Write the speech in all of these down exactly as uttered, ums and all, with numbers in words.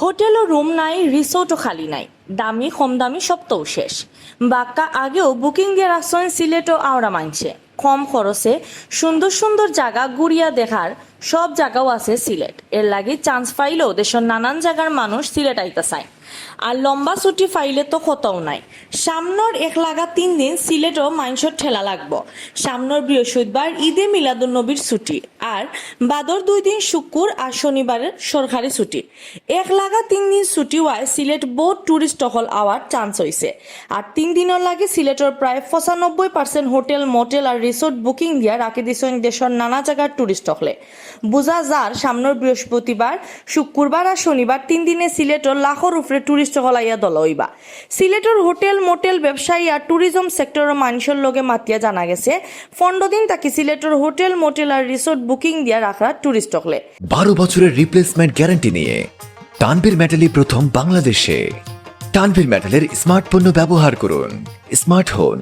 হোটেলও রুম নাই, রিসোর্টও খালি নাই, দামি কম দামি সবতাউ শেষ। বাক্কা আগেউ বুকিং দিয়া রাখছইন সিলেটও আওরা মাইনষে। কম খরচে সুন্দর সুন্দর জাগা ঘুরিয়া দেখার সব জাগাউ আছে সিলেট। এরলাগি চান্স পাইলেউ দেশর নানান জাগার মানুষ সিলেট আইতা চায়। আর লম্বা ছুটি পাইলে তো কথাউ নাই। সামনর এক লাগা তিন দিন সিলেটও মাইনষর ঠেলা লাগবো। সামনর বৃহস্পতিবার ঈদে মিলাদুন্নবীর ছুটি, আর বাদর দুই দিন শুক্কুর আর শনিবারের সরকারি ছুটি। এক লাগা তিন দিন ছুটি অওয়ায় সিলেট বউত টুরিস্ট অকল আওয়ার চান্স অইছে। আর তিন দিনর লাগি সিলেটর প্রায় পঁচানব্বই পার্সেন্ট হোটেল, মোটেল আর রিসোর্ট বুকিং দিয়া রাখি দিছইন দেশর নানা জাগার টুরিস্ট অকলে। বুঝা যার সামনর বৃহস্পতিবার, শুক্কুরবার আর শনিবার তিন দিনে সিলেটর লাখর উপরে টুরিস্ট অকল আইয়া দলা অইবা। সিলেটর হোটেল, মোটেল ব্যবসায়ী আর টুরিজম সেক্টরর মাইনষর লগে মাতিয়া জানা গেছে, পনরো দিন থাকি সিলেটর হোটেল, মোটেল আর রিসোর্ট বুকিং দিয়া রাখরা টুরিস্ট অকলে। বারো বছরের রিপ্লেসমেন্ট গ্যারান্টি নিয়ে তানভীর মেটালি প্রথম বাংলাদেশে। তানভীর মেটালের স্মার্ট পণ্য ব্যবহার করুন, স্মার্ট হন।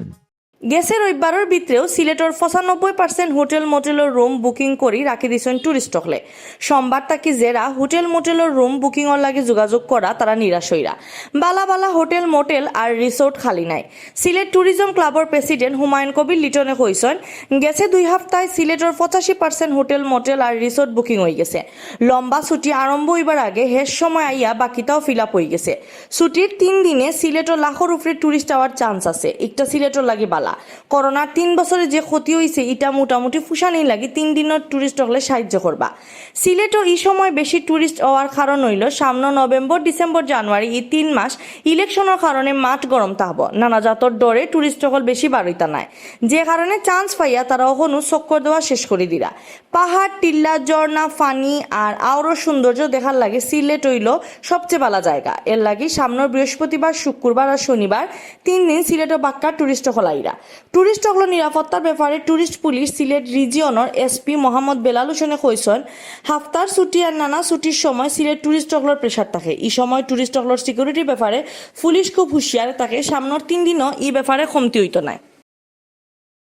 গেছে রবিবারর ভিতরেউ সিলেটর পঁচানব্বই পার্সেন্ট হোটেল, মোটেলর রুম বুকিং করি রাখি দিছইন টুরিস্ট অকলে। সোমবার থাকি যেরা হোটেল, মোটেলর রুম বুকিংর লাগি যোগাযোগ করা, তারা নিরাশ অইরা। বালা বালা হোটেল, মোটেল আর রিসোর্ট খালি নাই। সিলেট টুরিজম ক্লাবর প্রেসিডেন্ট হুমায়ুন কবির লিটনে কইছইন, গেছে দুই হাপ্তায় সিলেটর পঁচাশি পার্সেন্ট হোটেল, মোটেল আর রিসোর্ট বুকিং অইগেছে। লম্বা ছুটি আরম্ভ অইবার আগে শেষ সময় আইয়া বাকিতাও ফিল আপ অইগেছে। ছুটির তিন দিনে সিলেটও লাখর উপরে টুরিস্ট আওয়ার চান্স আছে, ইটা সিলেটর লাগি বালা। করোনার তিন বছরে যে ক্ষতি অইছে, ইটা মোটামুটি ফুশানির লাগি তিন দিনর টুরিস্ট অকলে সাইয্য করবা। সিলেটও ই সময় বেশি টুরিস্ট অওয়ার কারণ অইলো, সামনো নভেম্বর, ডিসেম্বর, জানুয়ারি ই তিন মাস ইলেকশনর কারণে মাঠ গরম থাকবো। নানা জাতর ডরে টুরিস্ট অকল বেশি বারইতা নায়, যে কারণে চান্স পাইয়া তারা অখনউ চক্কর দেওয়া শেষ করি দিরা। পাহাড়, টিল্লা, ঝর্ণা, পানি আর আওরর সৌন্দর্য দেখার লাগি সিলেট অইলো সবচে বালা জাগা। এরলাগি সামনর বৃহস্পতিবার, শুক্কুরবার আর শনিবার তিন দিন সিলেটও বাক্কা টুরিস্ট অকল আইরা। টুরিস্ট অকলর নিরাপত্তার ব্যাপারে টুরিস্ট পুলিশ সিলেট রিজিয়নর এসপি মোহাম্মদ বেলাল হোসেনে কইছইন, হাপ্তার ছুটি আর নানা ছুটির সময় সিলেট টুরিস্ট অকলর প্রেশার থাকে। ই সময় টুরিস্ট অকলর সিকিউরিটির ব্যাপারে পুলিশ খুব হুঁশিয়ার থাকে। সামনর তিন দিনও ই ব্যাপারে কমতি অইতো নায়।